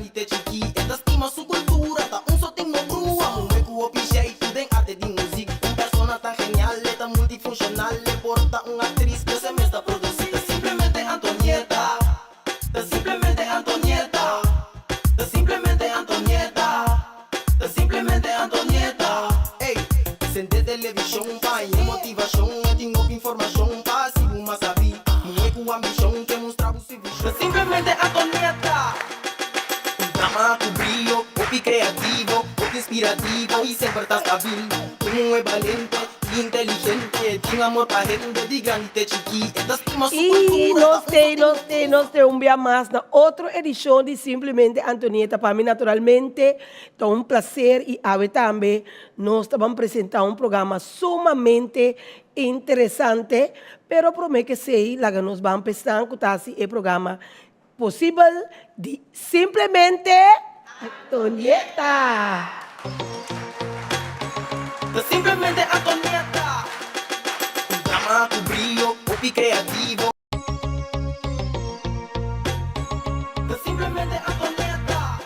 grandi te chikí E ta stima su kultura, ta un so tin no brua Muhé ku hopi jeitu den arte di muzik Un persona tan genial, e ta multifunshonal E por ta un aktris, pero se mes ta produsí Ta simplemente Antonieta Ta simplemente Antonieta Ta simplemente Antonieta Ta simplemente Antonieta Ey, sende televishon pa haña motivashon E tin hopi informashon pa hasi bo mas sabí Muhé ku ambishon ke mustra bo su vishon Ta simplemente Antonieta Un dama ku brio, hopi kreativo, hopi inspirativo i semper ta stabil Un muhé balente i inteligente Tin amor pa hende di grandi te chikí E ta stima su I kultura, ta nos un tei, so nos tin tei, nos tei un bia mas na otro edishon di Simplemente Antonieta. Pa mi naturalmente ta un placer i awe tambe nos ta ban presenta un programa sumamente interesante. Pero prome ke esei laga nos ban p'esnan ku ta hasi e programa posibel di Simplemente Antonieta. Ta simplemente Antonieta. Un dama ku brio, hopi kreativo. Ta simplemente Antonieta.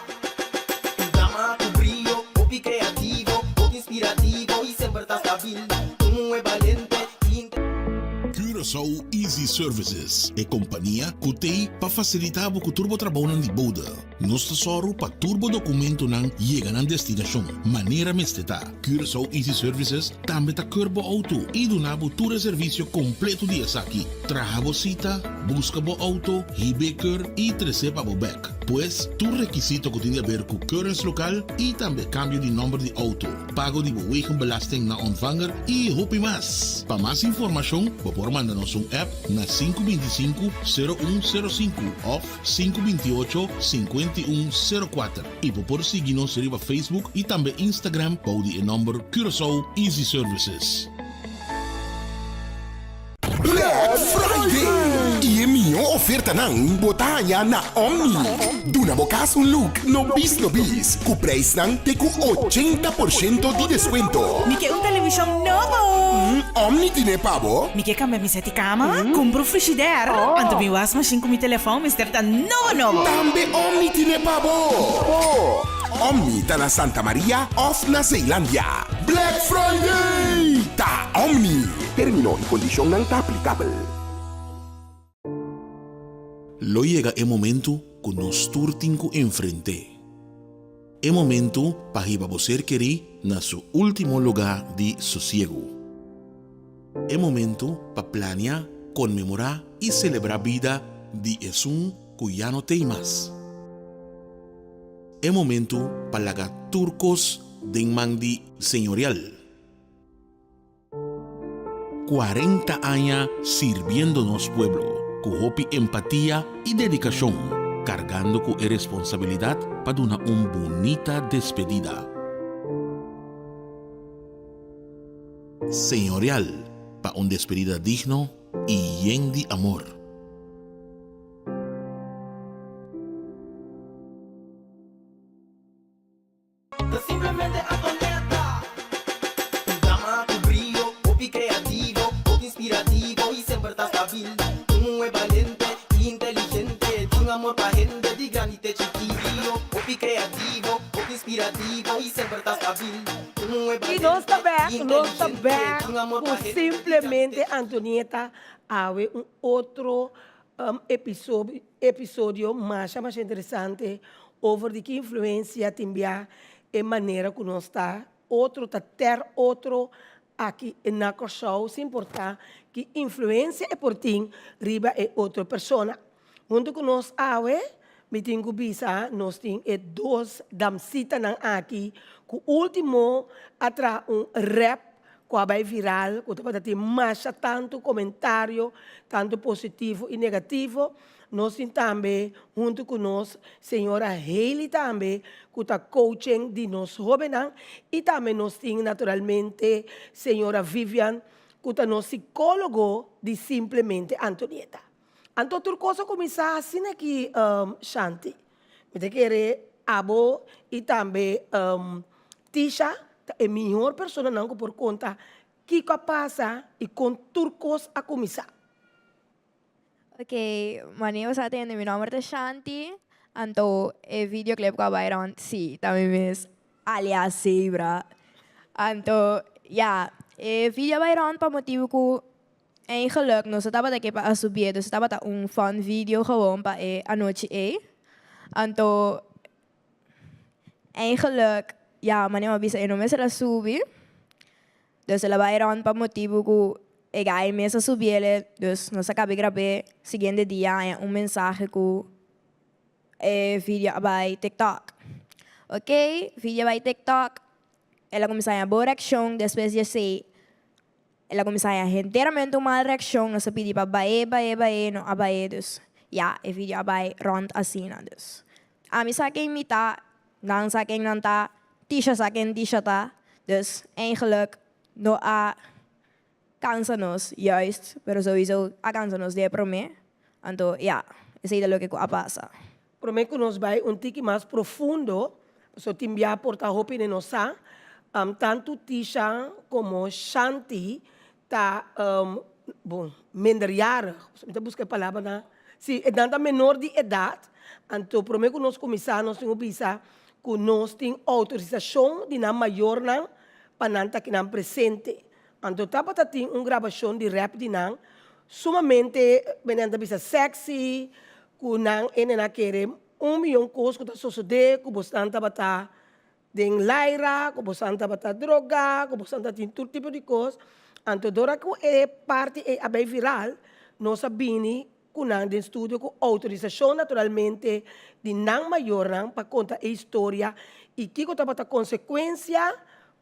Un dama ku brio, hopi kreativo, hopi inspirativo i semper ta stabil. Un muhé balente i inte. Curaçao Easy Services, e kompania ku t'ei pa fasilitá bo ku tur bo trabounan di bode. Nos ta sòru pa tur bo dokumentonan yega nan destinashon manera mester ta. Curaçao Easy Services tambe ta keur bo outo i duna bo tur e servisio kompleto di esaki, traha bo sita, buska bo outo, hib'é keur i tres'é pa bo bèk. Pues, tur rekisito ku tin di aber ku keuringslokaal i tambe kambio di nòmber di outo, pago di bo wegenbelasting na ontvanger i hopi mas. Pa mas informashon bo por manda nos un app na 525 0105 òf 528 5104 i bo por sigui nos riba Facebook i tambe Instagram bou di e nòmber Curaçao Easy Services. Black Friday! I e mihó ofertanan bo ta haña na Omni. Duna bo kas un look no bis no bis ku preisnan te ku 80% di deskuento. Mi ke un televishon nobo! Omni tine pa bo. Mi ke kambia mi seti kama, kumpra un frishider, anto mi wasmashin ku mi telefòn mester ta nobo nobo! Tambe Omni tine pa bo. Omni ta na Santa Maria òf na Zeelandia. Black Friday! Ta Omni! Término i kondishonnan ta aplikabel. Lo yega e momentu ku nos tur tin ku enfrent'é. E momentu pa hiba bo ser kerí na su último lugá di sosiegu. E momentu pa plania, konmemorá i selebrá bida di esun ku ya no t'ei mas. E momentu pa laga tur kos den man di Señorial. 40 aña sirbiendo nos pueblo ku hopi empatia i dedikashon, kargando ku e responsabilidat pa duna un bunita despedida. Señorial pa un despedida digno i yen di amor. Ta simplemente Antonieta. Un dama ku brio, hopi kreativo, hopi inspirativo i semper ta stabil. Un muhé balente i inteligente, tin amor pa hende di grandi te chikí. Brio, hopi kreativo, hopi inspirativo i semper ta stabil. Un muhé I nos ta balente bek, i nos ta inteligente, bek tin amor ku pa hende di grandi te simplemente chikí. Antonieta awe un otro episodio masha masha interesante over di ki influencia tin bia e manera ku nos ta otro ta ter otro aki na Kòrsou sin importá ki influencia e por tin riba e otro persona. Hunto ku nos awe mi tin ku bisa nos tin e dos damsitanan aki ku ultimo a traha un rap ku a bai viral, ku tabata tin masha tantu komentario, tantu positivo i negativo. Nos tin tambe huntu ku nos señora Hailey tambe ku ta coaching di nos hóbennan i tambe nos tin naturalmente señora Vivian ku ta nos sikólogo di Simplemente Antonieta. Anto tur kos a kuminsá asina aki Shanti. Mi ta kere abo i tambe Tisha ta e mihor personanan ku por konta kiko a pasa i kon tur kos a kuminsá. Ok, mane bo sa tende, mi nomber ta Shanti. Anto e videoclip ku a bai rond, sí, ta mi mes alias Zebra. Anto, ya, e video a bai rond pa motibu ku eigenlijk nos no tabata ke pa a subié, dus tabata un fun video gewoon pa e anochi ei. Anto, eigenlijk, ya, manera mi a bisa e no mester a subi. Dus el a bai rond pa motibu ku e guy mes a subiele, dus nos a kabe grab'é. Siguiente dia haña un mensahe ku e video a bai TikTok. Ok, video a bai TikTok, el a kuminsá haña bon reakshon, despues di esei el a kuminsá haña henteramente un mal reakshon, nos a pidi pa bae, bae, bae, no a bae, dus ya, e video a bai rond asina. Dus ami sa ken mi ta, Nan sa ken nan ta, Tisha sa ken Tisha ta, dus eigenlijk no a cansa nos, juist, pero souiso a cansa nos di e prome, anto ya, esey ta loke cu a pasa. Prome cu nos bay un tiki mas profundo, pasobra tin bia por ta hopi den nos sa, tanto Tisha como Shanti ta, bon, minderjarig, mi ta busca e palabra na, si, nan ta menor di edad, anto prome ku nos kuminsá nos tin ku bisa ku nos tin outorisashon di nan mayornan pa nan ta kinan presente. Anto tabata tin un grabashon di rap di nan sumamente, nan ta bisa sexy, ku nan ene nan a kere un miyon kos ku ta sosodé ku bosnan tabata Den laira, ku bosan tabata drogá, ku bosan ta tin tur tipo di kos. Anto dor a ku e parti ei a bai viral, nos a bini ku nan den studio ku outorisashon naturalmente di nan mayornan pa konta e historia i kiko tabata konsekuensia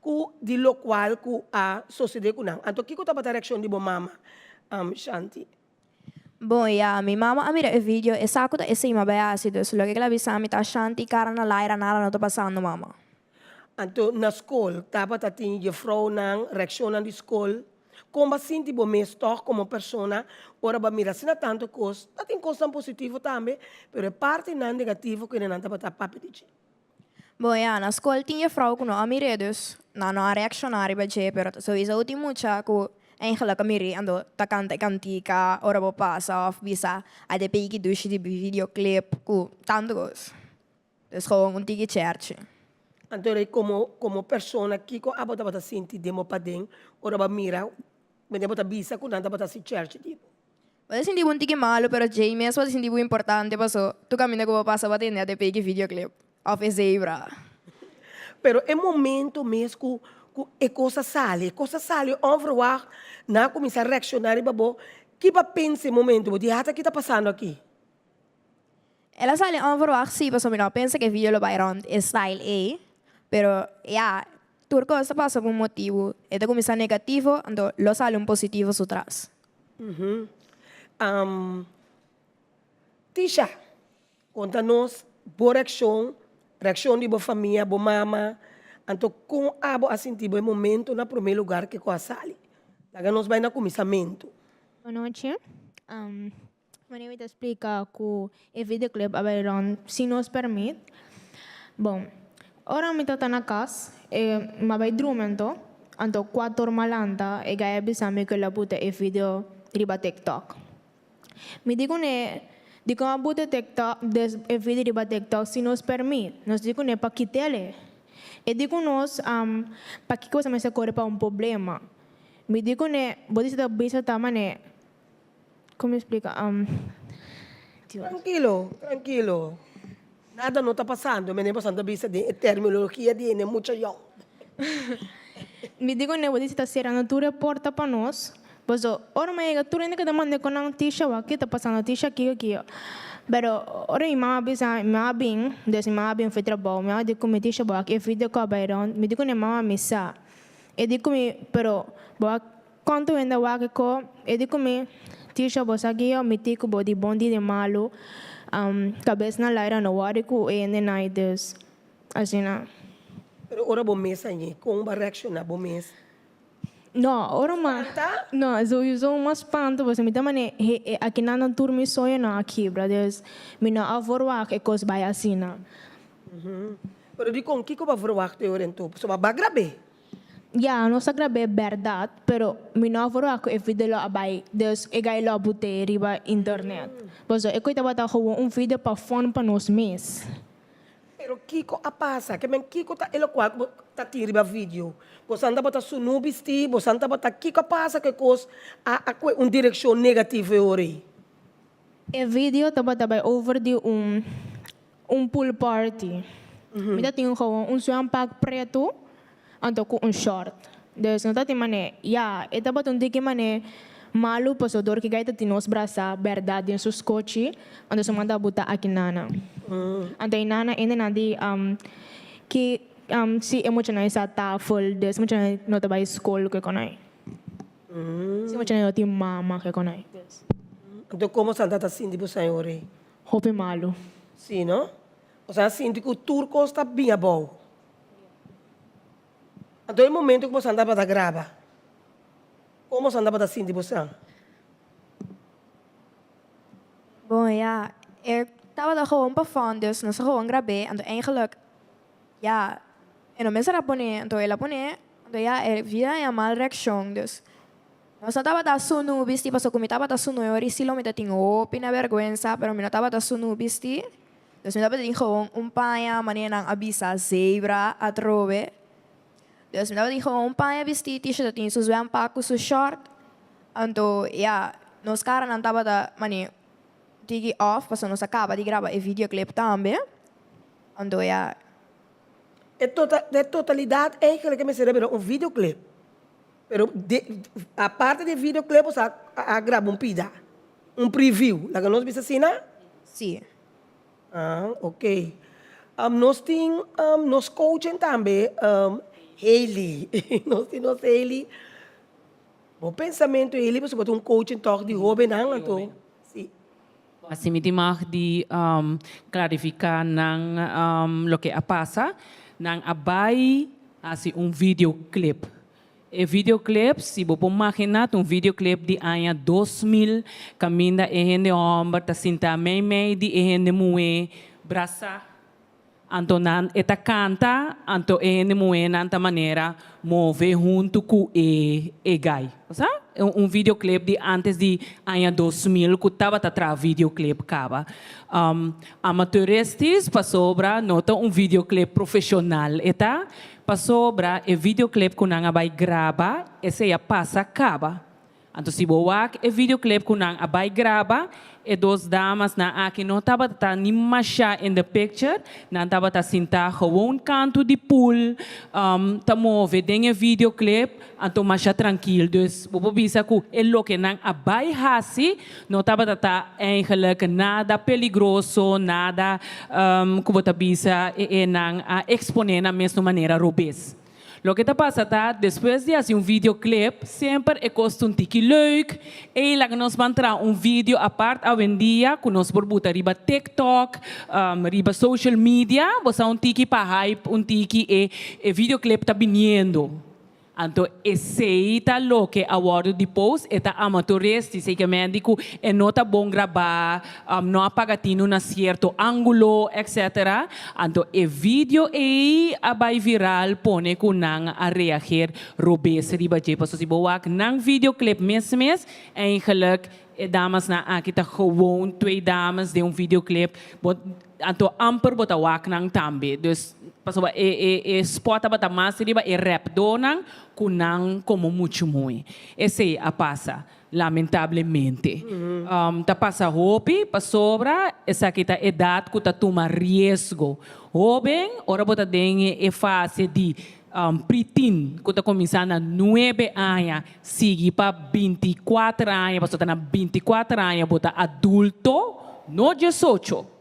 ku di lokual ku a sosodé ku nan. Anto kiko tabata reakshon di bo mama, Shanti? Bon, ya, mi mama a mira e video, e sa ku ta esei mi a bai hasi, dus loke ku el a bisa mi ta Shanti kara na laira nada no ta pasando mama. Anto na skol tabata tin jefrounan, reakshonnan di skol. Kon bo a sinti bo mes tòg komo persona ora bo a mira asina tantu kos? Ta tin kosnan positivo tambe, pero e partinan negativo ku nan tabata papia di dje. Bon ya, na skol tin jefrou ku no a mir'é dus nan no a reakshoná riba dje, pero ta souiso tin mucha ku eigenlik a mir'é anto ta kanta e kantika ora bo pasa òf bisa a de piki dushi di videoclip ku tantu kos. Dus gewoon un tiki chèrchi. Anto rei komo komo persona kiko abo tabata sinti den bo paden ora bo a mira mende bo ta bisa ku nan tabata hasi chèrchi di bo? Bo ta sinti bo un tiki malu pero djei mes bo ta sinti bo importante paso tur kaminda ku bo pasa bo a tende a te peki videoclip of e zebra. Pero e momento mes ku ku e kos a sali, e kos a sali onverwacht, nan a kuminsá reakshoná riba bo, ki bo a pensa e momento? Bo di ata ki ta pasando aki? El a sali onverwacht sí pasobra mi no a pensa ku e video lo bai rònt e style ei, pero ya, tur kos ta pasa pa un motibu, e ta kuminsá negativo anto lo sali un positivo su tras. Tisha, konta nos bo reakshon, reakshon di bo famia, bo mama, anto kon abo a sinti bo e momento na promé lugar ke ku a sali. Laga nos bai na kuminsamentu. Bonochi. Wanneer mi ta splika ku e videoclip a bai rond sin nos permit. Bon, ora mi ta ta na kas, e m'a bai drumi anto, anto kuator m'a lanta, e guy a bisa mi ku el a buta e video riba TikTok. Mi di kuné, dikon a buta TikTok, des e video riba TikTok sin nos permit? Nos di kuné pa kit'el e. E di ku nos, pakiko boso mester kore pa un problema? Mi di kuné, bo di ta bisa ta manera. Como mi splica? Trankilo, trankilo. Nada no ta pasando, mene boso ta bisa den e terminologia di hende mucha yong. Mi di ku nebo di si ta serando tur e porta pa nos, paso ora mi a yega tur hende ku ta manda ku nan Tisha wak ki ta pasando, Tisha kiko kiko. Pero ora mi mama bisa mi mama bin, des mi mama bin for trabou, mi mama di ku mi Tisha wak e video ku a bai rond, mi di ku ne mama mi sa. E di ku mi pero bo a Kontu hende wak e ko, e di ku mi, Tisha bo sa ki yo mi ti ku bo di bon di di malu, kabes na laira no wòri ku e hende nai dus asina. Pero ora bo mes a ñe, kon bo a reakshoná bo mes? No, ora ma, Spanta? no, souiso un mas spantu pasobra mi ta manera he e akinan nan tur mi soñonan a kibra, dus mi no a verwagt e kos bai asina. Pero dikon kiko bo a verwagt e ora enton? Pasobra bo a grab'é. Ya, nos a grab'é bèrdat, pero mi no a verwagt ku e video lo a bai, dus e gai lo a but'é riba internet. Pasobra e koi tabata gewoon un video pa fun pa nos mes. Pero kiko a pasa? Ke men kiko ta e lokual ku bo ta tin riba video? Bosan tabata sunú bistí? Bosan tabata kiko a pasa ku e kos a a kue un direkshon negativo e ora ei? E video tabata bai over di un Un pool party. Mi ta tin gewoon un zwempak pretu anto ku un short. Dus no ta tin manera, ya, e tabata un tiki manera malu paso dor ki gai ta tin nos brasa bèrdat den su skochi, anto su manda buta aki nana. Anto e nana ende nan di ki si e muchanan e sa tafel, dus e muchanan no ta bai skol ku e konai. Si e muchanan no tin mama ku e konai. Anto komo Santa ta sinti bo señor ei? Hopi malu. Sí, no? Boso a sinti ku tur kos ta bin abou. Anto e momento ku boso tabata graba, kon boso tabata sinti boso? Bon, ya, e tabata gewoon pa fun, dus nos a gewoon grab'é. Anto eigenlijk, ya, e no mester a pon'é, anto el a pon'é, anto ya, e vida a haña mal reakshon, dus. Nos no tabata sunu bisti pasobra ku mi tabata sunu e ora i si lo mi ta tin hopi na bèrgwensa pero mi no tabata sunu bisti dus mi tabata tin gewoon un paña manera nan a bisa zebra atrobe dus mi tabata tin gewoon un paña bisti Tisha ta tin su zwempak ku su short anto ya nos karanan tabata mane tiki off pasobra nos a kaba di graba e videoclip tambe anto ya. E totalidat eigenlijk e mester a bira un videoclip. Pero de aparte di e videoclip bo sa a graba un pida, un preview, laga nos bisa asina? Sí. Ah, ok. Nos tin nos coaching tambe, Hailey. Nos tin nos Hailey. Bo pensamentu Hailey pasobra bo ta un coaching tòg di hóbennan anto. Sí. Así mi tin mag di clarifica nan loke a pasa. Nan a bay haci un videoclip. E videoclip, si bo por magina, ta un videoclip di aña 2000 caminda e hende homber ta sinta mei mei di e hende muhe brasa. Anto nan e ta kanta, anto e hende muhénan ta manera move huntu ku e e gai. Bo sa? Un videoclip di antes di aña 2000 ku tabata traha videoclip kaba. Amateuristisch pasobra no ta un videoclip profeshonal e ta, pasobra e videoclip ku nan a bai graba esei a pasa kaba. Anto si bo wak e videoclip cu nan a bay graba, e dos damasnan aki no tabata ta ni masha in the picture, nan tabata sinta gewoon kantu di pool, ta move den e videoclip, anto masha trankil. Dus bo por bisa cu e loke nan a bay haci no tabata ta eigenlijk nada peligroso, nada cu bo ta bisa e nan a expone nan mes na un manera robes. Loke ta pasa ta, despues di hasi un videoclip, semper e kos ta un tiki leuk. Ey, laga nos ban traha un video apart awendia ku nos por buta riba TikTok, riba social media. Bo sa un tiki pa hype un tiki e e videoclip ta biniendo. Anto esey ta loke a wòrdu di post, e ta amateuristisch, zekermente ku e no ta bon grabá, no a paga tinu na sierto ángulo, etcetera. Anto e video ei a bai viral pone ku nan a reageer robes riba dje paso si bo wak nan videoclip mes mes eigenlijk e damasnan aki ta gewoon twee dames den un videoclip bo anto amper bo ta wak nan tambe dus pasobra e e e spot tabata mas riba e rapdonan ku nan komo muchu mooi esei a pasa. Lamentablemente. Ta pasa hopi pasobra esaki ta edat ku ta tuma riesgo. Hoben, ora bo ta den e fase di preteen ku ta kuminsá na nuebe aña sigui pa 24 aña, pasobra ta na 24 aña bo ta adulto, no 18.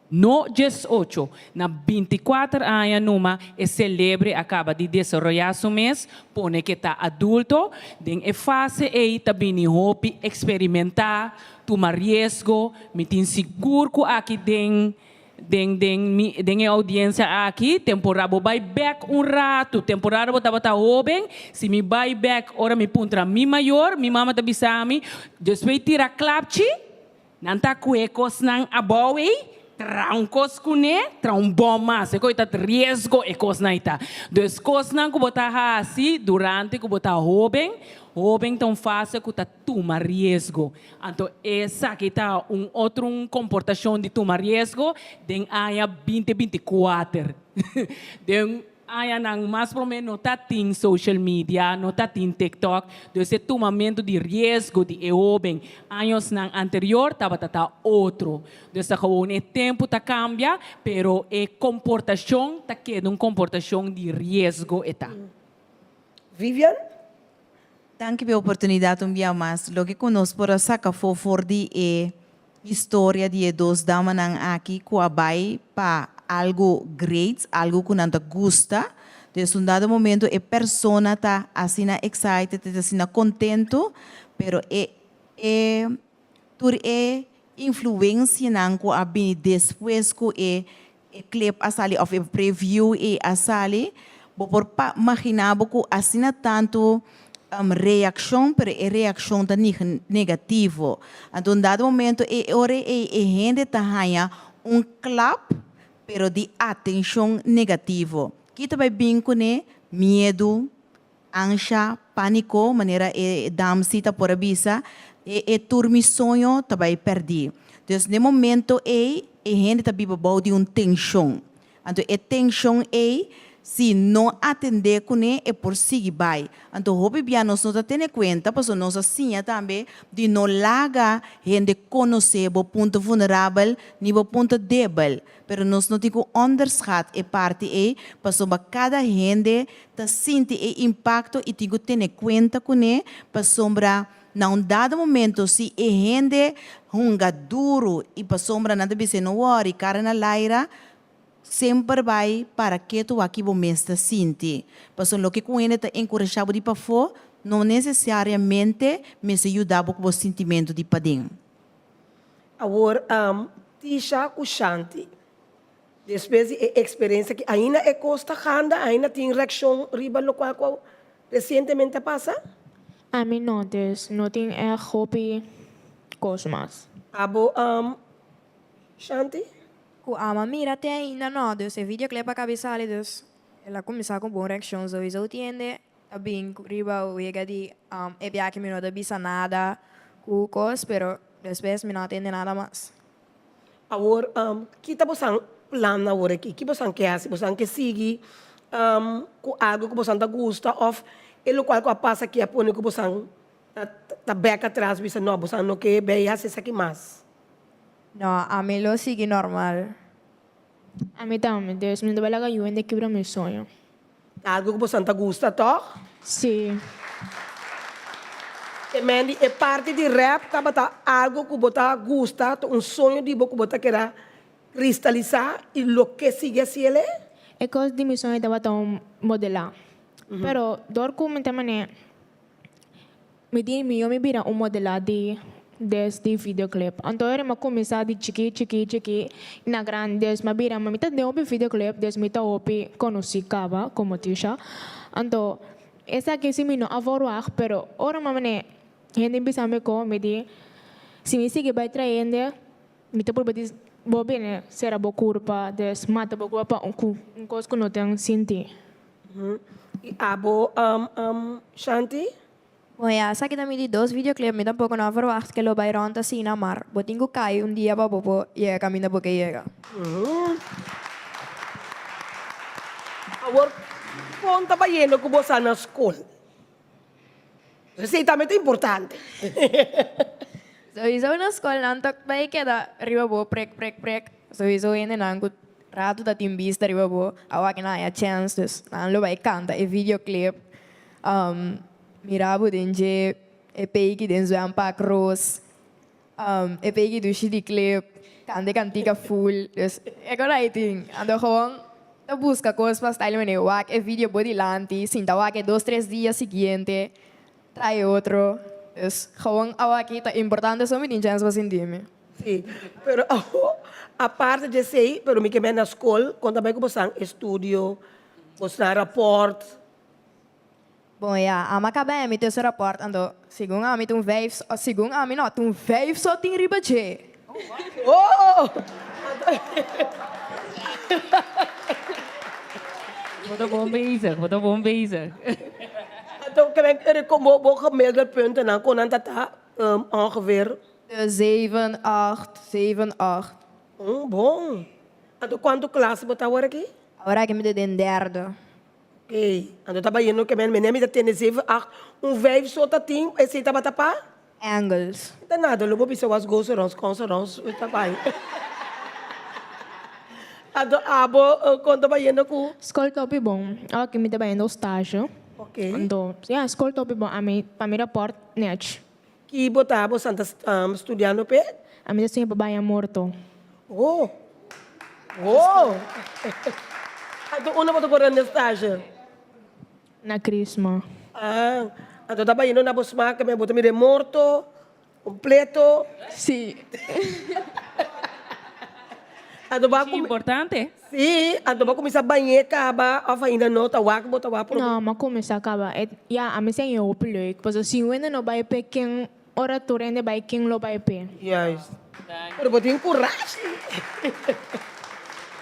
No 18. Na 24 aña numa e selebre a kaba di desaroyá su mes, pone ke ta adulto. Den e fase ei ta bini hopi eksperimentá, tuma riesgo. Mi tin sigur ku aki den den den mi den e oudiensia aki, temporada bo bai bèk un ratu, temporada bo tabata hóben, si mi bai bèk ora mi puntra mi mayor, mi mama ta bisa mi, despues tira klapchi, Nan ta kue kosnan abou ei? Traha un kos kuné, traha un bòm mas. E kos ta riesgo e kosnan ei ta. Dus kosnan ku bo ta hasi durante ku bo ta hóben, hóben ta un fase ku ta tuma riesgo. Anto esaki ta un otro un komportashon di tuma riesgo den aña binti 24. Den Añanan mas promé no ta tin social media, no ta tin TikTok, dus e tumamentu di riesgo di e hóben añosnan anterior tabata ta otro. Dus ta gewoon e tempu ta kambia, pero e komportashon ta keda un komportashon di riesgo e ta. Vivian? Danki pa e oportunidat un bia mas. Loke ku nos por a saka afó for di e historia di e dos damanan aki ku a bai pa algu great, algu ku nan ta gusta. Dus un dado momento e persona ta asina excited, e ta asina kontentu, pero e e tur e influencianan ku a bini despues ku e e clip a sali of e preview ei a sali, bo por pa magina bo ku asina tantu reakshon, pero e reakshon ta negativo. Anto un dado momento e ora ei e hende ta haña un klap, pero di atenshon negativo. Ki ta bai bin kuné? Miedu, Ansha, pániko, manera e damsita por a bisa, e e tur mi soño ta bai pèrdí. Dus n'e momento ei, e hende ta biba bou di un tenshon. Anto e tenshon ei, si no atendé kuné, e por sigui bai. Anto hopi bia nos no ta tene kuenta, pasobra nos a siña tambe di no laga hende konosé bo punto vulnerabel ni bo punto debel. Pero nos no tin ku onderschat e parti ei, pasobra kada hende ta sinti e impakto i tin ku tene kuenta kuné, pasobra na un dado momento si e hende hunga duru i pasobra nan ta bisa e no wòri, kara na laira, semper bai para ketu wak ki bo mes ta sinti. Pasobra loke ku un hende ta enkurashá bo di pafó no nesesariamente mester yuda bo ku bo sintimentu di paden. Awor, Tisha ku Shanti, despues di e eksperensia ki ainda e kos ta ganda, ainda tin reakshon riba lokual ku resientemente a pasa? Ami no, dus no tin ègt hopi kos mas. Abo, Shanti? Ku ama mira te ainda no, dus e videoclip a kabi sali, dus el a kuminsá ku bon reakshon souiso tiende. Ta bin riba wega di e biaha mi no ta bisa nada ku kos pero despues mi no a tende nada mas. Awor ki ta bosan plan awor aki? Ki bosan ke hasi? Bosan ke sigui ku algu ku bosan ta gusta of e lokual ku a pasa aki a pone ku bosan ta bek atras bisa no bosan no ke bay hasi esaki mas? No, ami lo sigui normal. Ami tambe, dus mi no ta bai laga yu hende kibra mi soño. Ta algu ku bosan ta gusta, tòg? Sí. E Mandy, e parti di rap tabata algu ku bo ta gusta, ta un soño di bo ku bo ta keda kristalisá i lo ke sigui hasi el e? E kos di mi soño tabata un modelá. Pero dor ku mi ta manera Mi di mio mi bira un modela di des di videoclip. Anto ora mi a cuminsa di chiki chiki chiki y na grandi des mi a bira mi ta den hopi videoclip des mi ta hopi conoci caba como Tisha. Anto esaki si mi no a verwacht pero ora mi a mane hende bisa mi con mi di si mi sigui bay trae hende mi ta purba di bo bini cera bo curpa des mata bo curpa pa un cos cu no ten sinti. Y abo Shanti? Bon ya, esaki ta mi di dos videoclip, mi tampoco no a verwacht ke lo bay rond asina, mar bo tin cu cay un dia pa bo por yega caminda bo ke yega. Awor con ta bayendo cu bo sa na scol? Esey tambe ta importante. Sowieso na scol nan ta bay keda riba bo prek prek prek, sowieso hendenan cu ratu ta tin bista riba bo, awor aki nan haya chance dus nan lo bay canta e videoclip. Mira bo den dje e peiki den zwempak ros, e peiki dushi di clip, kanta e kantika full. Dus e kos ai tin. Anto gewoon ta buska kos pa style manera wak e video bo dilanti, sinta wak e dos tres dia siguiente, trae otro. Dus gewoon awaki ta importante so mi tin chèns pa sinti mi. Sí, pero aparte di esei, pero mi ke bai na skol, kon ta bai ku bo san estudio, bo san rapòrt? Bon ya, ami a kaba e mi tussen rapport, anto segun ami ta un vijf, segun ami no, ta un vijf so tin riba dje. Oh! Bo ta bon bezig, bo ta bon bezig. Anto kende bo bo gemiddelde puntennan kon nan ta ta ongeveer? Zeven, acht, zeven, acht. Bon. Anto kuantu klas bo ta awor aki? Awor aki mi ta den derde. Ok, anto ta bayendo ke men mene mi ta tene zeven, acht, un vijf so ta tin, esei tabata pa? Engels. Ta nada lo bo bisa was goes around comes around ta bai. Anto abo kon ta bayendo ku? Skol ta hopi bon. Awor aki mi ta bayendo stage. Ok. Anto, ya, skol ta hopi bon. Ami, pa mi raport, nech. Ki bo ta bo san ta studiando p'e? Ami ta studia pa baña morto. Oh! Oh! Anto unda bo ta kore na stage? Na Crisma. Ah, anto ta bayendo na bo smaak me bo ta mira e morto completo. Si. Anto bo a Muchi importante. Si, anto bo a cuminsa bañ'é caba of ainda no ta wak bo ta wak prome? No, m'a cuminsa caba. E, ya, ami sa e hopi leuk. Pasobra si un hende no bay p'e ken ora tur hende bay ken lo bay p'e? Juist. Pero bo tin curashi.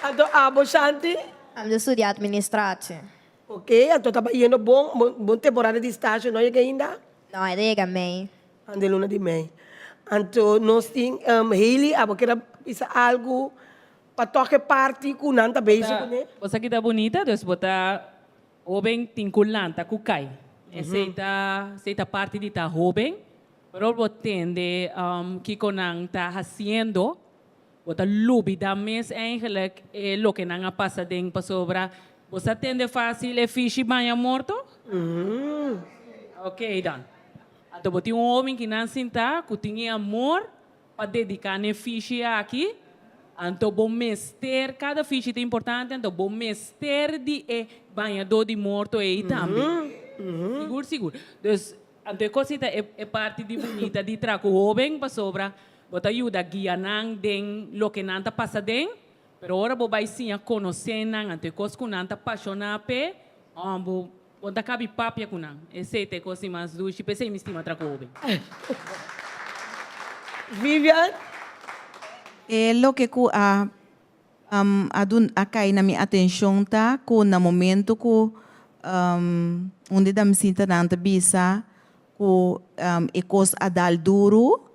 Anto abo Shanti? Ami ta studia administratie. Ok, anto ta bayendo bon, bon temporada di stage no yega ainda? No, e ta yega mei. Ande luna di mei. Anto nos tin Hailey, abo kier a bisa algu pa tok e parti ku nan ta bezig kuné? Bo sa kita bunita, dus bo ta hoben tin ku lanta ku kai. Esei ta, esei ta parti di ta hoben, pero bo tende kiko nan ta hasiendo. Bo ta lubida mes eigenlijk e loke nan a pasa den pasobra bo sa tende facil e fishi baña morto? Ok dan. Anto bo tin un hoben ki nan sinta cu tin e amor pa dedica n'e fishi aki, anto bo mester, cada fishi ta importante, anto bo mester di e bañador di morto ey tambe. Sigur sigur. Dus anto e cosita e parti di bunita di tra cu hoben pasobra Bo ta yuda guia nan den loke nan ta pasa den, pero ora bo bai siña konosé nan, anto e kos ku nan ta pashoná p'e, oh, bo bo ta kabi papia ku nan. Esei ta e kos di mas dushi, p'esei mi stima tra ku hoben. Vivian? E loke ku a a dun a kai na mi atenshon ta ku na momento ku un di damsitanan ta bisa ku e kos a dal duru,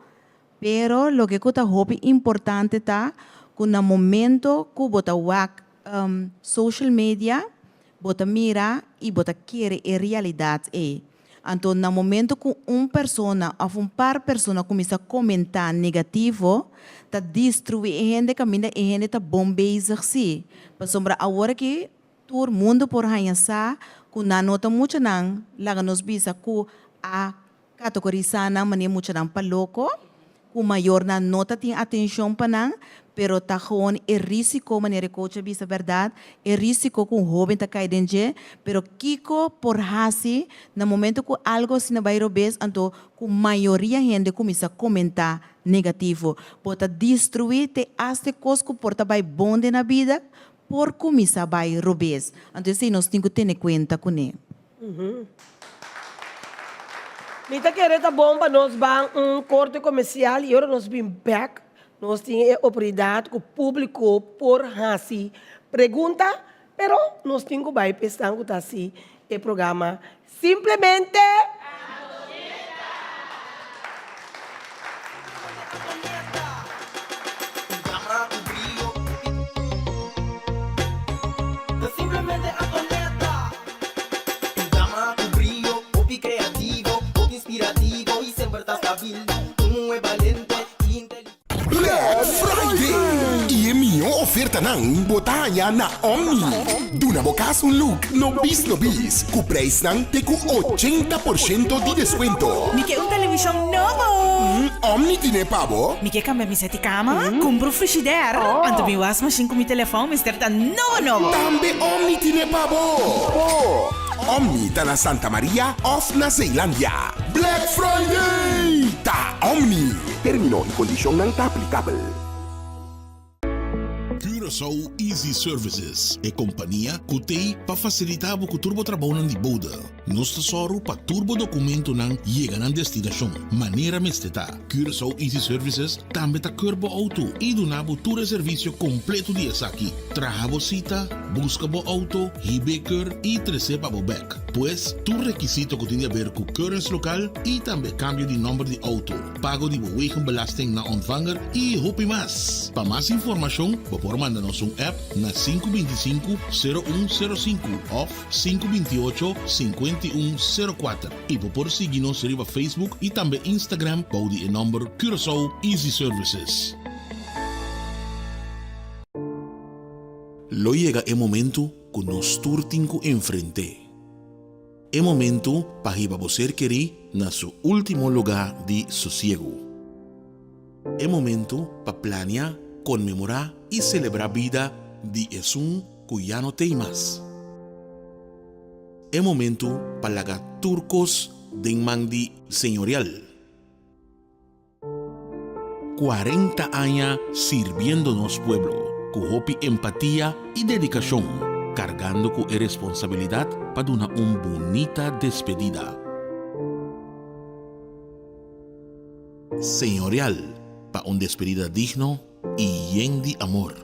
pero loke ku ta hopi importante ta ku na momento ku bo ta wak social media bo ta mira i bo ta kere e realidat ei. Anto na momento ku un persona òf un par persona kuminsá komentá negativo ta destruí e hende kaminda e hende ta bon bezig sí, pasobra awor aki Tur mundu por haña sa ku nan no ta muchanan, laga nos bisa ku a kategorisá nan manera muchanan pa loko, ku mayornan no ta tin atenshon pa nan, pero ta gewoon e risiko, manera e coach a bisa bèrdat, e risiko ku un hóben ta kai den dje, pero kiko por hasi na momento ku algu asina bai robes, anto ku mayoria hende kuminsá komentá negativo. Bo ta destruí te asta e kos ku por ta bai bon den nan bida, Por cuminsa bay robes. Anto esey nos tin cu tene cuenta cune. Mi ta kere ta bon pa nos ban un corte comercial y ora nos bin bek nos tin e oportunidad cu publico por haci pregunta, pero nos tin cu bay pa esnan cu ta haci e programa simplemente. Black Friday! I e mihó ofertanan bo ta haña na Omni. Duna bo kas un look no bis no bis ku preisnan te ku 80% di deskuento. Mi ke un televishon nobo! Omni tine pa bo. Mi ke kambia mi set di kama, kumpra un frishider, anto mi wasmashin ku mi telefon mester ta nobo nobo! Tambe Omni tine pa bo. Omni ta na Santa Maria òf na Zeelandia. Black Friday! Ta Omni! Término i kondishonnan ta aplikabel. Curaçao Easy Services, e kompania ku t'ei pa fasilitá bo ku tur bo trabounan di bode. Nos ta sòru pa tur bo dokumentonan yega nan destinashon manera mester ta. Curaçao Easy Services tambe ta keur bo outo i duna bo tur e servisio kompleto di esaki, traha bo sita, buska bo outo, hib'é keur i tres'é pa bo bèk. Pues, tur rekisito ku tin di aber ku keuringslokaal i tambe kambio di nòmber di outo, pago di bo wegenbelasting na ontvanger i hopi mas. Pa mas informashon bo por manda nos un app na 525 0105 òf 528 5104 i bo por sigui nos riba Facebook i tambe Instagram bou di e nòmber Curaçao Easy Services. Lo yega e momentu ku nos tur tin ku enfrent'é. E momentu pa hiba bo ser kerí na su último lugá di sosiegu. E momentu pa plania, konmemorá i selebrá bida di esun ku ya no t'ei mas. E momentu pa laga tur kos den man di Señorial. 40 aña sirbiendo nos pueblo ku hopi empatia i dedikashon, kargando ku e responsabilidat pa duna un bunita despedida. Señorial pa un despedida digno i yen di amor.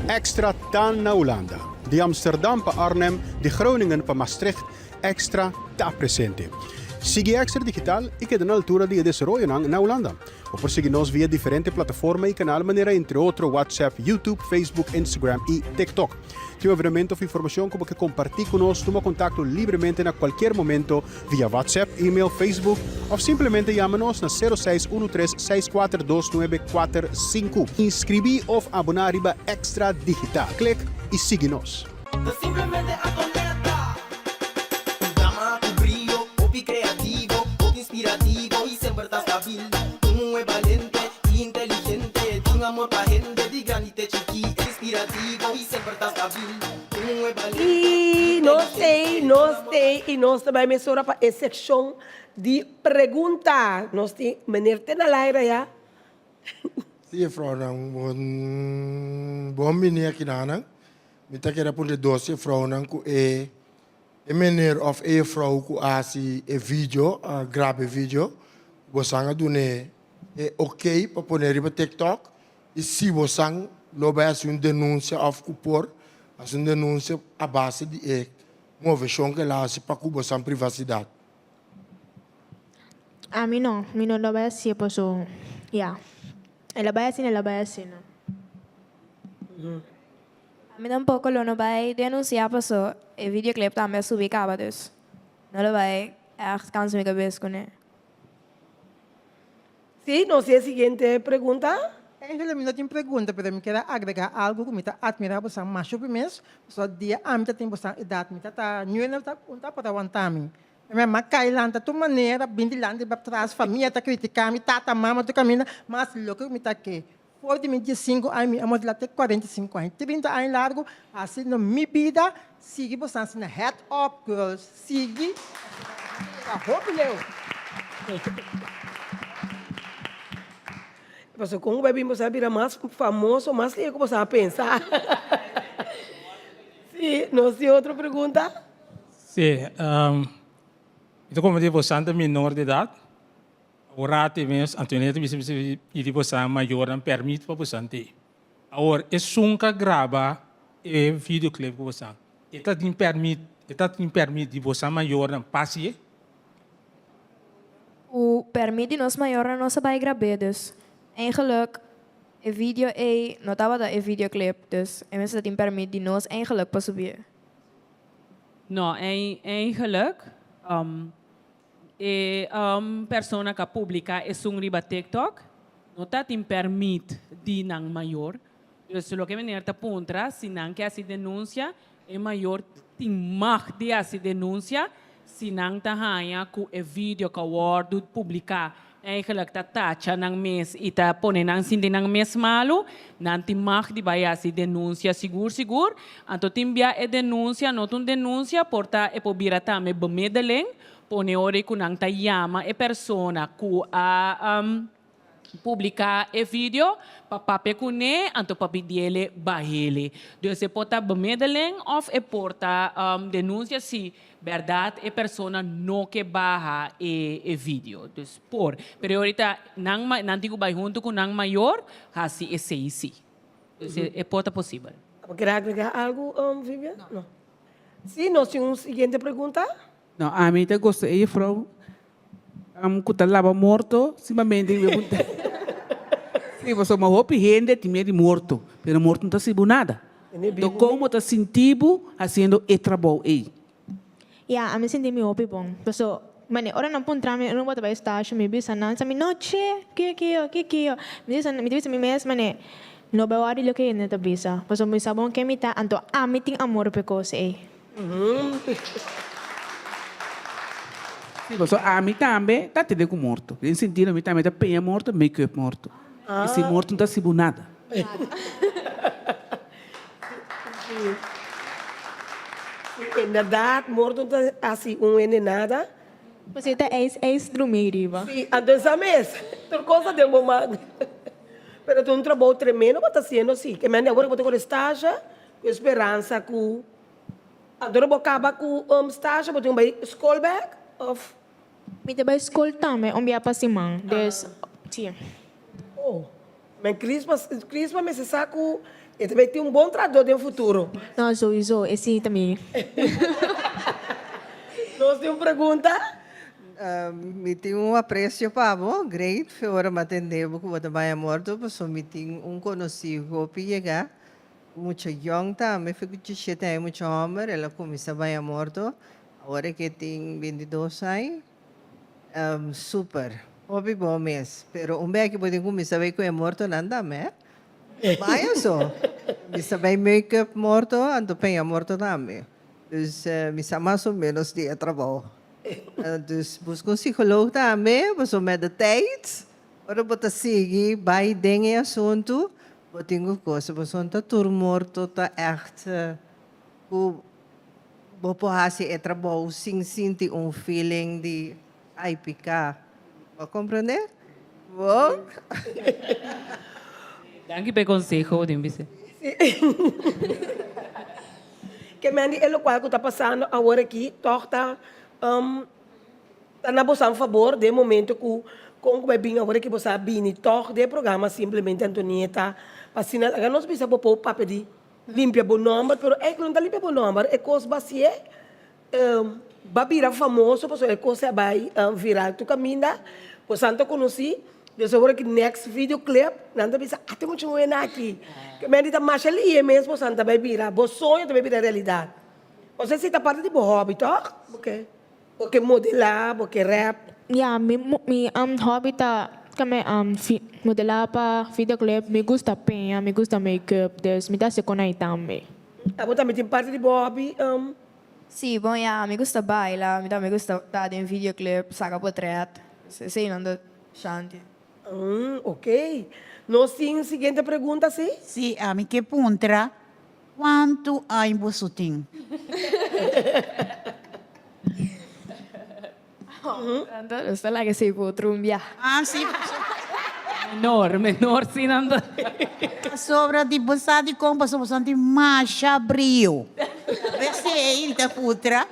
Extra ta na Hulanda. Di Amsterdam pa Arnhem, di Groningen pa Maastricht, Extra ta presente. Sigui Extra Digital i keda na altura di e desaroyonan na Hulanda. Bo por sigui nos via diferente plataforma i kanal manera entre otro WhatsApp, YouTube, Facebook, Instagram i TikTok. Tin un evenemento of informacion cu bo ke comparti cu nos, tuma contacto libremente na cualkier momento via WhatsApp, email, Facebook of simplemente yama nos na sero seis uno tres seis kuater dos nuebe kuater sinku. Inscribi of abona riba Extra Digital. Click y sigui nos. Ta simplemente Antonetta. Un dama cu brio, hopi creativo, hopi inspirativo y semper ta stabil. Un muhe balente y inteligente, tin amor pa hende di grandi te chikí. Inspirativo y semper ta stabil. Un muhe balente Y nos tei, nos tei y nos ta bai mesora pa e seccion di pregunta. Nos tin meneer Tenalaira ya. Sí, juffrouwnan, bon, bon bini aki nan. Mi ta kere puntra dos juffrouwnan ku e e meneer of e juffrouw ku a hasi e video, a graba e video, bosan a dun'é e ok pa pone riba TikTok i si bosan lo bai hasi un denunsia of ku por hasi un denunsia a base di e moveshon ku el a hasi pa ku bosan privasidat. Ami no, mi no lo bai hasié paso ya el a bai asina el a bai asina. Ami tampoco lo no bai denuncia paso e videoclip tambe a subi caba dus no lo bai echt cansa mi cabes cune. Sí, nos tin e siguiente pregunta. Angela, mi no tin pregunta, pero mi kier a agrega algo cu mi ta admira bosan masho primes, pasobra dia ami ta tin bosan edad, mi ta ta nuener ta un ta por awanta mi. Mi mama cay lanta tur manera, bin dilanti bin atras, famia ta critica mi, tata, mama tur caminda, mas loke cu mi ta ke. For di mi diesinku aña mi a modelá te 45 aña, 30 aña largu, hasiendo mi bida, sigui bosan asina head up girls, sigui pasobra hopi leu. Pasobra kon ku bai bin boso a bira mas famoso, mas leu ku boso a pensa. Si, nos tin otro pregunta? Si, mi ta komprendé bosan ta menor di edat. Ora te mes Antoinette bisa bisa pidi bosan mayornan permit pa bosan te. Awor esun ka graba e videoclip ku bosan e ta tin permit e ta tin permit di bosan mayornan pa hasié? Ku permit di nos mayornan nos a bai grab'é dus eigenlijk e video ei no tabata e videoclip dus e mester ta tin permit di nos eigenlijk pa subié. No, eigenlijk E persona ku a publiká esun riba TikTok no ta tin pèrmit di nan mayor. Dus loke meneer ta puntra, si nan ke hasi denunsia, e mayor tin mag di hasi denunsia si nan ta haña ku e video ku a wòrdu publiká eigenlijk ta tacha nan mes i ta pone nan sinti nan mes malu, nan tin mag di bai hasi denunsia sigur sigur. Anto tin bia e denunsia no ta un denunsia, por ta e por bira tambe bemiddeling, pone ora ku nan ta yama e persona ku a. Publiká e video pa papia kuné anto pa pidiele bahele. Dus e por ta bemiddeling òf e por ta denunsia si bèrdat e persona no ke baha e e video. Dus por. Pero ahorita nan nan tin ku bai huntu ku nan mayor hasi esei si. Dus e por ta posibel. Bo kere agregá algu, Vivian? No. Si, nos tin un siguiente pregunta. No, ami ta gosta e jefrouw ku ta laba morto simplemente mi puntra si pasobra hopi hende tin miedu di morto pero morto no ta hasi bo nada enton komo ta sinti bo hasiendo e trabou ei? Ya, ami sinti mi hopi bon paso mane ora nan puntra mi unda bo ta bai stasio mi bisa nan sa mi no che kio kio kio kio mi bisa mi ta bisa mi mes mane no bai wòrdu loke hende ta bisa pasobra mi sa bon ken mi ta anto ami tin amor pa e kos ei. Sí, pasobra ami tambe ta tene ku morto. Den sentido mi tambe ta peña morto, make up morto. I si morto no ta hasi bo nada. En berdad morto no ta hasi un hende nada. Pasobra e ta ijs ijs drumi riba. Sí, anto esa mes tur kos ta den bo man. Pero ta un trabou tremendo bo ta hasiendo sí. Ke mende awor bo ta kore stage Ku speransa ku ador bo kaba ku stage bo tin ku bai skol bek of? Mi ta bai skol tambe un bia pa siman dus si. Oh, men Crispa Crispa mester sa ku e ta bai tin un bon trahador den futuro. No, souiso, esei ta mi. Nos tin un pregunta? Mi tin un aprecio pa bo, great, fe ora mi a tende bo ku bo ta baña morto, pasobra mi tin un konosí hopi yega Mucha yong tambe fi ku dishete aña mucha homber el a kuminsá baña morto awor e ke tin bintidos aña super hopi bon mes pero un beki bo tin kuminsá bai ku e mortonan tambe eh baña so kuminsá bai make up morto anto peña morto tambe dus mi sa mas o menos di e trabou dus buska un psicoloog tambe pasobra met de tijd ora bo ta sigui bai den e asuntu Bo tin ku kosa boso ta tur morto ta ègt ku bo por hasi e trabou sin sinti un feeling di ai piká. Bo a komprendé? Bo? Danki pa e konseho bo tin bisé. Ke men di e lokual ku ta pasando awor aki tòg ta Ta na bosan fabor den momento cu con cu bay bin awor ki bosa a bini tog den e programa Simplemente Antonieta pa asina laga nos bisa bo por papia di limpia bo nomber pero ey no ta limpia bo nomber e cos bacié ba bira famoso pasobra e cos a bay viral tur caminda bosan ta conoci des awor ki next video clip nan ta bisa ate mucha muhe na aki ke mende ta masha lihe mes bosan ta bay bira bo soño ta bay bira realidad osea si ta parti di bo hobby tog bo ke. Bo ke modelá, bo ke rap? Ya, mi mi hobby ta kame modelá pa videoclip, mi gusta peña, mi gusta make-up, dus mi ta hasi kon ai tambe. Abo tambe tin parti di bo hobby? Sí, bon ya, mi gusta baila, mi tambe gusta ta den videoclip, saka potret, eseinan ta shanti. Ok. Nos tin siguiente pregunta, sí? Sí, ami ke puntra Kuantu aña boso tin? Nos ta laga esei pa otro un bia. Ah, sí. Menor, menor sí nan ta. Pasobra di bo sa dikon pasobra boso tin masha brio. P'esei mi ta putra.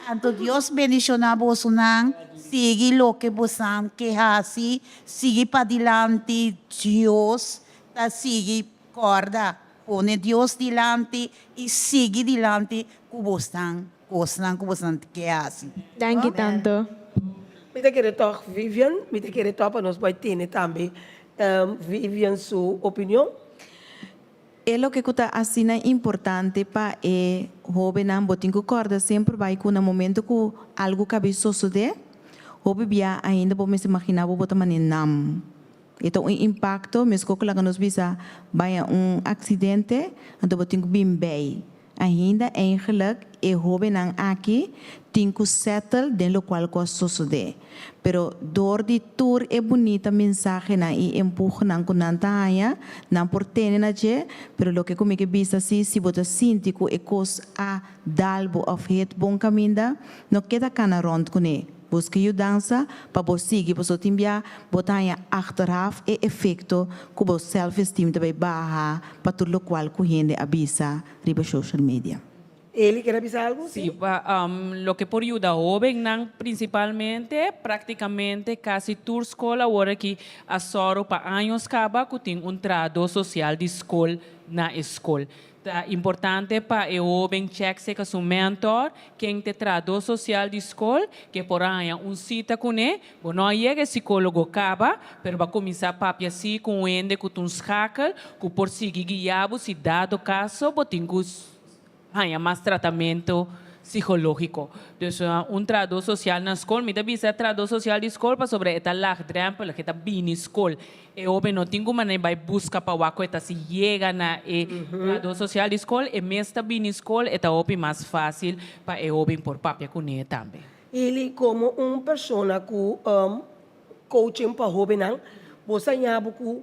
Anto Dios bendishoná bosonan. Sigui loke bosan ke hasi. Sigui padilanti. Dios ta sigui Kòrda, pone Dios dilanti i sigui dilanti ku bosnan kosnan ku bosnan ke hasi. Danki tanto. Mi ta kere tòg Vivian, mi ta kere tòg pa nos bai tene tambe Vivian su opinion. E loke ku ta asina importante pa e hóbennan, bo tin ku kòrda semper bai ku na momento ku algu kabi sosodé, hopi bia ainda bo mester imaginá bo bo ta manera nam. E ta un impakto, meskos ku laga nos bisa baña un aksidente, anto bo tin ku bin bei. Ainda eigenlik e hóbennan aki tin ku settle den lokual ku a sosodé. Pero dor di tur e bunita mensahenan i empuhonan ku nan ta haña, nan por tene na dje, pero loke ku mi ke bisa si, si bo ta sinti ku e kos a dal bo òf het bon kaminda, no keda kana rònt kuné. Buska yudansa pa bo sigui pasobra tin bia bo ta haña achteraf e efekto ku bo self-esteem ta bai baha pa tur lokual ku hende a bisa riba social media. Eli kier a bisa algu? Sí, pa loke por yuda hóbennan prinsipalmente, práktikamente kasi tur skol awor aki a sòru pa años kaba ku tin un trahadó sosial di skol na e skol. Ta importante pa e hóben chèk seka su mèntòr ken ta e trahadó sosial di skol ke por a haña un sita kuné. Bo no a yega e sikólogo kaba, pero bo a kuminsá papia sí ku un hende ku ta un schakel ku por sigui guia bo si dado kaso bo tin ku haña mas tratamentu psikológiko. Dus un trahadó sosial na skol, mi ta bisa trahadó sosial di skol pasobra e ta laagdrempelig, e ta bini skol. E hóben no tin ku manera bai buska pa wak ku e ta si yega na e trahadó sosial di skol, e mes ta bini skol, e ta hopi mas fásil pa e hóben por papia kuné tambe. Ili, komo un persona ku coaching pa hóbennan, bo sa ña bo ku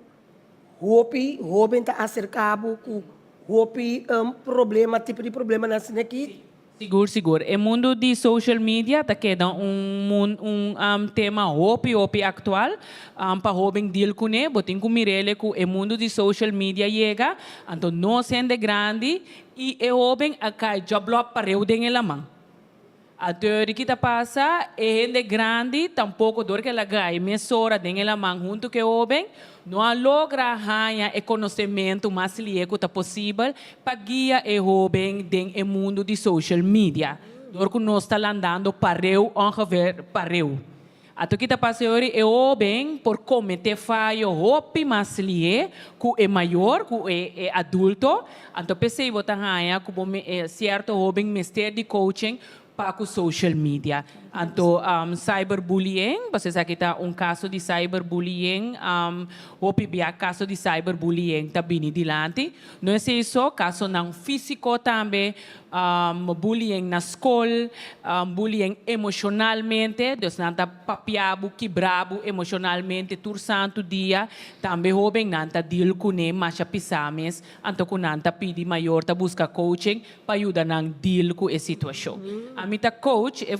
Hopi hoben ta aserká bo ku hopi problema, tipo di problemanan asina aki? Sigur, sigur. E mundu di social media ta keda un mun un tema hopi hopi aktual pa hoben deal kuné. Bo tin ku mir'el ku e mundu di social media yega, anto nos hende grandi i e hoben a kai djòblòp pareu den e laman. Anto di ki ta pasa, e hende grandi tampoko dor ku el a gai mesora den e laman huntu ku e hoben, no a logra haña e konosementu mas lié ku ta posibel pa guia e hoben den e mundu di social media, dor ku nos ta landando pareu ongeveer pareu. Anto ki ta pasa e ora e hoben por kometé fayo hopi mas lihé ku e mayor, ku e e adulto. Anto p'esei bo ta haña ku bo e sierto hoben mester di coaching pa ku social media. Anto cyberbullying, pasobra esaki ta un kaso di cyberbullying, hopi bia kaso di cyberbullying ta bini dilanti. No esei so, kasonan físiko tambe, Bullying na skol, bullying emoshonalmente, dus nan ta papia bo, kibra bo emoshonalmente tur santu dia. Tambe hóbennan ta deal kuné masha pisá mes, anto ku nan ta pidi mayor ta buska coaching pa yuda nan deal ku e situashon. Ami ta coach, e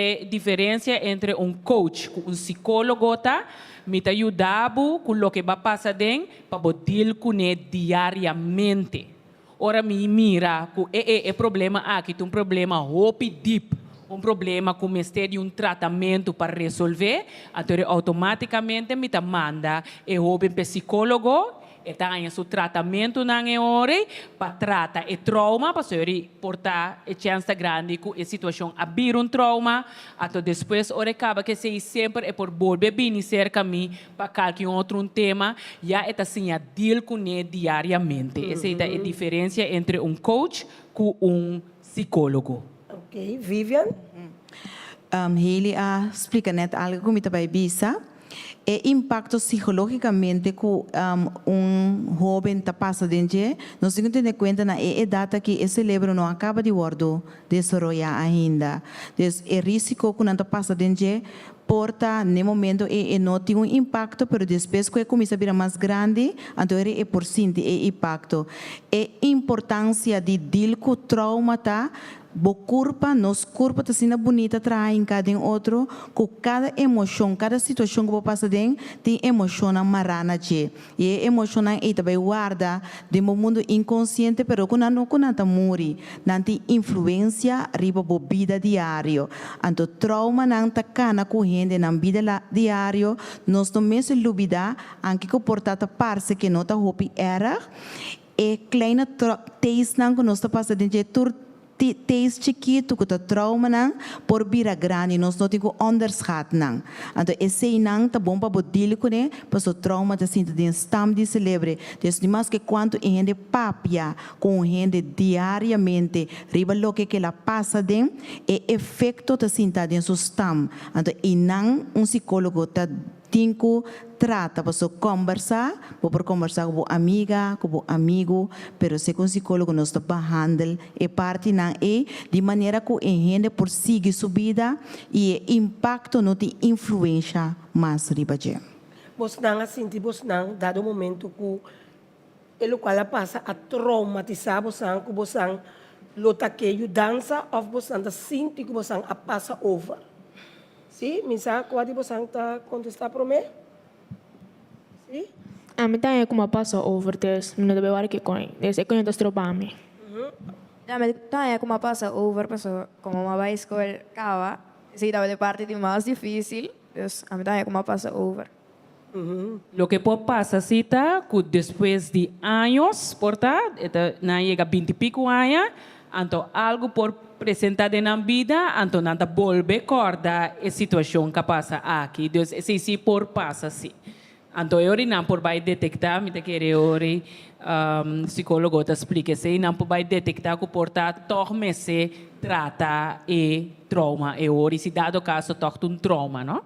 e diferensia entre un coach ku un sikólogo ta, mi ta yuda bo ku loke bo a pasa den pa bo deal kuné diariamente. Ora mi mira ku e e e problema aki ta un problema hopi dip, un problema ku mester di un tratamentu pa resolvé, anto eri outomátikamente mi ta manda e hóben p'e sikólogo, e ta haña su tratamentunan e ora ei pa trata e trouma, pasobra eri por ta e chèns ta grandi ku e situashon a bira un trouma, anto despues ora e kaba ku esei semper e por bolbe bini serka mi Pa kalki un otro un tema, ya e ta siña deal kuné diariamente. Esei ta e diferensia entre un coach ku un sikólogo. Ok, Vivian? Hailey a splika nèt algu ku mi ta bai bisa. E impakto sikológikamente ku un hóben ta pasa den dje, nos tin ku tene kuenta na e edat aki e selebro no a kaba di wòrdu desaroyá ainda. Dus e rísiko ku nan ta pasa den dje Por ta n'e momento ei e no tin un impakto, pero despues ku e kuminsá bira mas grandi, anto eri e por sinti e impakto. E importansia di dil ku trouma ta, bo kurpa, nos kurpa ta asina bunita traha hinká den otro, ku kada emoshon, kada situashon ku bo pasa den, tin emoshonnan mará na dje. I e emoshonnan ei ta bai warda den bo mundu inkonsiente, pero ku nan no ku nan ta muri, nan tin influensia riba bo bida diario. Anto troumanan ta kana ku hende nan bida la diario, nos no mester lubida, anke ku por ta ta parse ke no ta hopi erg, e kleine teisnan ku nos ta pasa den dje tur Teis chikitu ku ta traumanan por bira grandi, nos no tin ku onderschat nan. Anto eseinan ta bon pa bo deal kuné, paso trauma ta sinta den stam di selebre. Dus ni maske kuantu e hende papia ku un hende diariamente riba loke ke el a pasa den, e efekto ta sinta den su stam. Anto einan un sikólogo ta. Tin ku trata paso kombersá, bo por kombersá ku bo amiga, ku bo amigu, pero segun sikólogo nos ta behandel e partinan ei di manera ku e hende por sigui su bida i e impakto no tin influensha mas riba dje. Bosnan a sinti bosnan dado momento ku e lokual a pasa a troumatisá bosan ku bosan lo ta ke yudansa òf bosan ta sinti ku bosan a pasa over? Sí, mi sa kua di bosan ta kontestá promé. Sí? Ami ta haña ku mi a pasa over, dus mi no ta bai wak e koin. Dus e koin ta stroba mi. Ami ta haña ku mi a pasa over pasobra komo mi a bai skol kaba, esei tabata e parti di mas difísil, dus ami ta haña ku mi a pasa over. Loke por pasa si ta ku despues di años, por ta, e ta nan yega binti piku aña, anto algu por presenta den nan bida, anto nan ta bolbe kòrda e situashon ku a pasa aki. Dus esei si por pasa si. Anto e ora nan por bai detektá, mi ta kere e ora psikólogo ta splika esei, nan por bai detektá ku por ta tòg mester trata e trouma e ora, i si dado kaso tòg ta un trouma, no?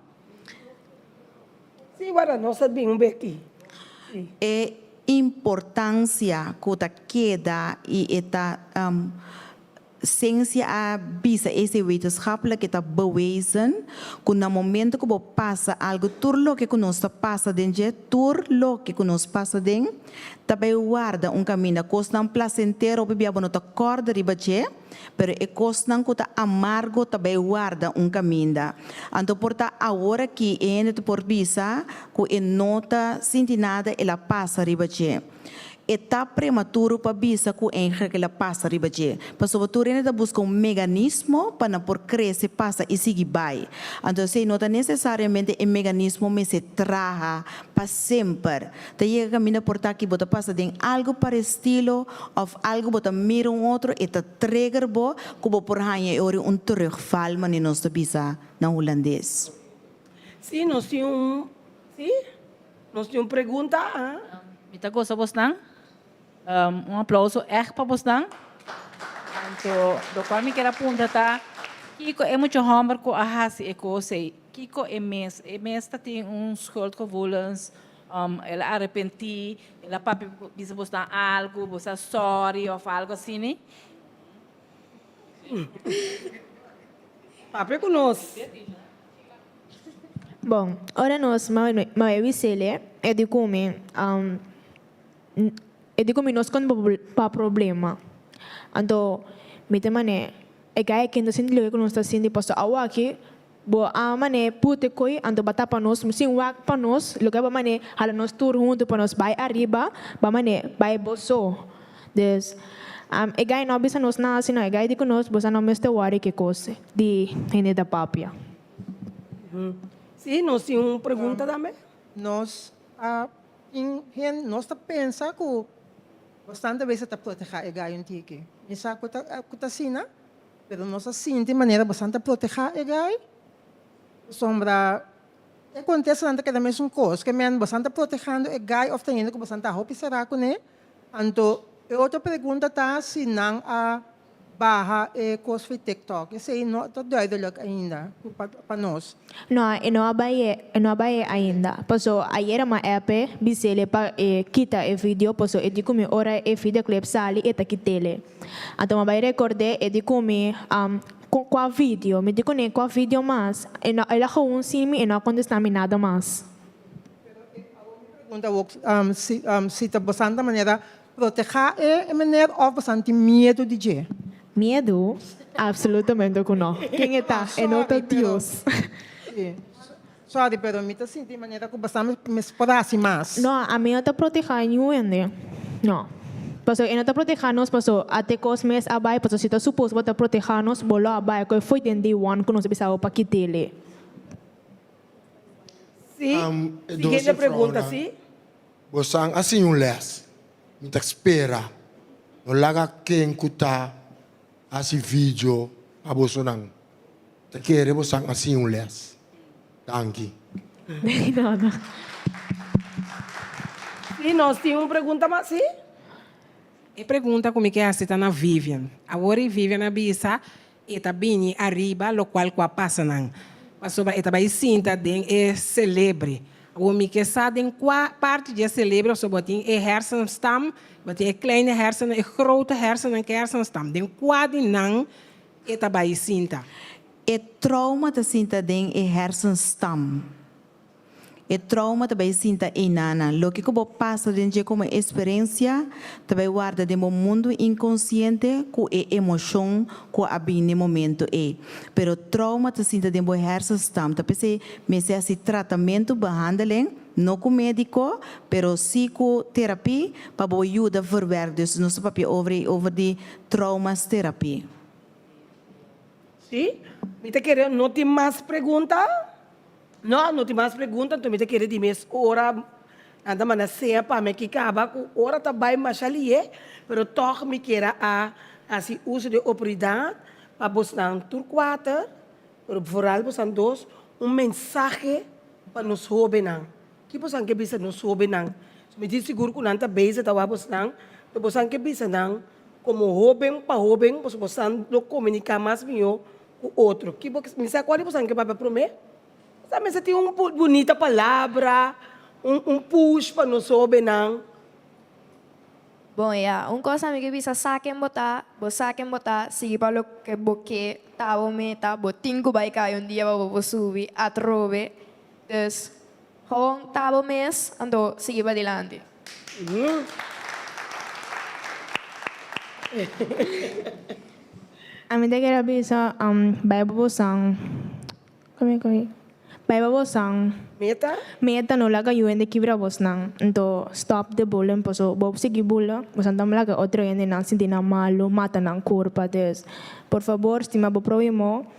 Sí, wara nos a bin un beki. Sí. E importancia cu ta keda y e ta Ciencia a bisa esey wetenschappelijk e ta bewezen cu na momento cu bo pasa algo tur loke cu nos ta pasa den dje tur loke cu nos pasa den ta bay warda un caminda cosnan placentero hopi bia bo no ta corda riba dje Pero e kosnan ku ta amargo ta bai warda un kaminda. Anto por ta awor aki e hende ta por bisa ku e no ta sinti nada el a pasa riba dje. E ta prematuro pa bisa ku eigenlijk el a pasa riba dje. Pasobra tur hende ta buska un meganismo pa nan por krese, pasa i sigui bai. Anto esei no ta nesesariamente e meganismo mester traha pa semper. Ta yega kaminda por ta ki bo ta pasa den algu parestilo òf algu bo ta mira un otro e ta trigger bo ku bo por haña e ora un terugval manera nos ta bisa na hulandes. Sí, nos tin un, sí, nos tin un pregunta, ah. Mi ta gosa bosnan. Un aplauso ègt pa bosnan. Anto lokual mi kier a puntra ta, kiko e mucha hòmber ku a hasi e kos ei, kiko e mes, e mes ta tin un schuldgevoelens, el a arepentí, el a papia bisa bosnan algu, bo sa sòri òf algu asina? Papia ku nos. Bon, ora nos mawé wisele e di ku mi. E di ku mi no skond pa problema. Anto mi ta man'é, e kai ken ta sinti loke ku nos ta sinti pasobra awaki bo a man'é pute koi anto bo a tapa nos sin wak pa nos loke bo a man'é hala nos tur huntu pa nos bai ariba bo a man'é bai bo so. Dus e gai no a bisa nos nada sino e gai di ku nos bo sa no mester wòri ke kos di hende ta papia. Si, nos tin un pregunta tambe. Nos a Tin hende, nos ta pensa ku bastante bes e ta protehá e gai un tiki. Mi sa ku ta ku ta asina, pero nos a sinti manera bastante ta protehá e gai, pasobra e kontestanan ta keda mesun kos, ke men bastante ta protehando e gai òf ta hende ku bastante ta hopi será kuné. Anto e otro pregunta ta si nan a Baha e kos fi TikTok. Esei no ta duidelijk ainda pa nos. No, e no a bai e no a bai e ainda. Paso ayera m'a app e bis'ele pa e kita e video paso e di ku mi ora e videoclip sali e ta kit'ele. Anto m'a bai rekord'é e di ku mi kua video. Mi di kuné kua video mas. E no el a gewoon sin mi e no a kontestá mi nada mas. Pero e awor mi pregunta awor si si ta bastante manera Protehá e meneer òf bosan tin miedu di dje? Miedu? Absolutamente ku no. Ken e ta? E no ta Dios. Sorry, pero mi ta sinti manera ku bosan mes por hasi mas. No, ami no ta protehá niun hende. No. Pasobra e no ta protehá nos pasobra ate kos mes a bai pasobra si ta supos bo ta protehá nos bo lo a bai ku e foi den day one ku nos a bisa bo pa kit'el. Sí. Siguiente pregunta, sí. Bosan a siña un lès. Mi ta spera no laga ken ku ta hasi video pa bosonan ta kere bosan a siña un lès. Danki. De nada. Sí, nos tin un pregunta mas, sí? E pregunta ku mi ke hasi ta na Vivian. Awor i Vivian a bisa E ta bini ariba lokual ku a pasa nan, pasobra e ta bai sinta den e selebre. Awor mi ke sa den kua parti di e selebre, pasobra bo tin e hersenstam, bo tin e kleine hersenen, e grote hersenen, ke hersenstam, den kua di nan e ta bai sinta? E trauma ta sinta den e hersenstam. E trauma ta bai sinta einanan. Loke ku bo pasa den dje komo esperensia ta bai warda den bo mundu inkonsiente ku e emoshon ku a bin n'e momento ei. Pero trauma ta sinta den bo hersenstam. Ta p'esei mester hasi tratamentu, behandeling, no ku médiko, pero sí ku terapia pa bo yuda verwerk. Dus nos ta papia over ei over di traumasterapie. Sí, mi ta kere no tin mas pregunta. No, no tin mas pregunta, anto mi ta kere di mes ora nan ta manda seña pa mi aki kaba ku ora ta bai masha lihe, pero tòg mi kier a hasi uso di e oportunidat pa bosnan tur kuater, pero vooral bosnan dos, un mensahe pa nos hóbennan. Ki bosan ke bisa nos hóbennan? Mi tin sigur ku nan ta bezig ta wak bosnan, pero bosan ke bisa nan komo hóben pa hóben, pasobra bosan lo komuniká mas mihó ku otro. Ki bo mi sa kual di boso ke papia promé? Sa mester tin un bunita palabra, un un push pa nos hóbennan. Bon ya, un kos ami ke bisa sa ken bo ta, bo sa ken bo ta, sigui pa loke bo ke ta bo meta, bo tin ku bai kai un dia pa bo por subi atrobe, dus gewoon ta bo mes anto sigui padilanti. Ami ta kere bisa bai pa bosan bai pa bosan Meta? Meta no laga yu hende kibra bosnan nto stop de bullying paso bo sigui bully bosan ta laga otro hendenan sinti nan malu mata nan kurpa dus por fabor stima bo prohimo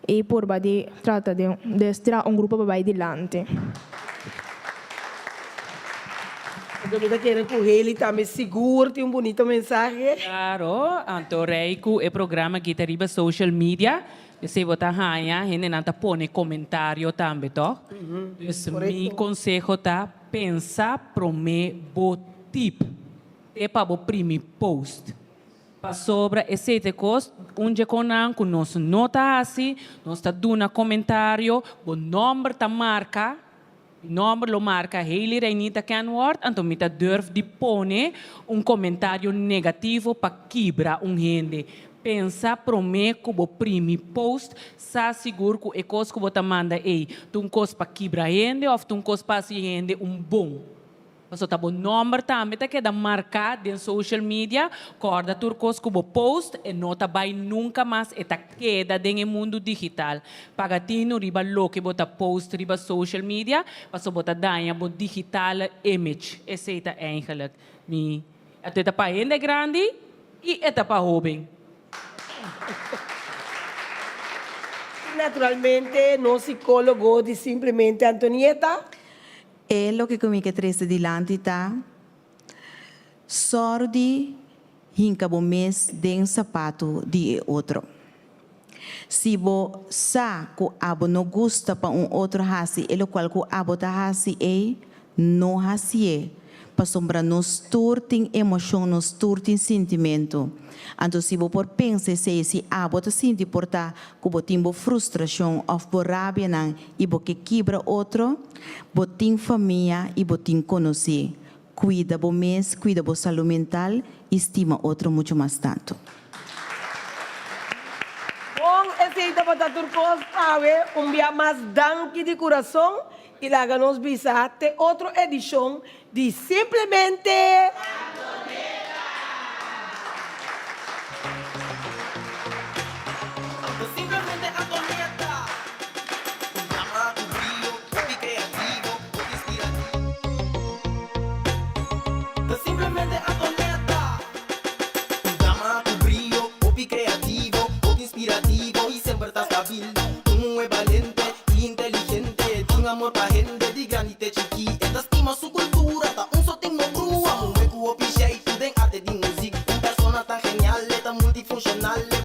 y purba di trata di dus traha un grupo pa bai dilanti. Anto mi ta kere ku Hailey tambe sigur tin un bunito mensahe. Claro, anto rei ku e programa aki ta riba social media, esei bo ta haña hendenan ta pone komentario tambe tòg? Dus mi konseho ta pensa promé bo tip te pa bo primi post. Pasobra esei ta e kos, un dje konan ku nos no ta hasi, nos ta duna komentario, bo nòmber ta marka, mi nòmber lo marka Hailey Reinita Kenworth, anto mi ta durf di pone un komentario negativo pa kibra un hende. Pensa promé ku bo primi post, sa sigur ku e kos ku bo ta manda ei ta un kos pa kibra hende òf ta un kos pa hasi hende un bon. Pasobra ta bo nomber tambe ta keda marká den social media, kòrda tur kos ku bo post e no ta bai nunka mas, e ta keda den e mundu digital. Paga tinu riba loke bo ta post riba social media, pasobra bo ta daña bo digitale image. Esei ta eigenlijk mi. Anto e ta pa hende grandi i e ta pa hóben. I naturalmente nos sikólogo di Simplemente Antonieta. E loke ku mi ke trese dilanti ta, Sòru di hinka bo mes den sapatu di e otro. Si bo sa ku abo no gusta pa un otro hasi e lokual ku abo ta hasi ei, no hasié, pasobra nos tur tin emoshon, nos tur tin sintimentu. Anto si bo por pensa esei, si abo ta sinti por ta ku bo tin bo frustrashon òf bo rabianan i bo ke kibra otro, bo tin famia i bo tin konosí. Kuida bo mes, kuida bo salú mental i stima otro muchu mas tantu. Bon, esei tabata tur kos awe. Un bia mas danki di kurason i laga nos bisa te otro edishon di Simplemente.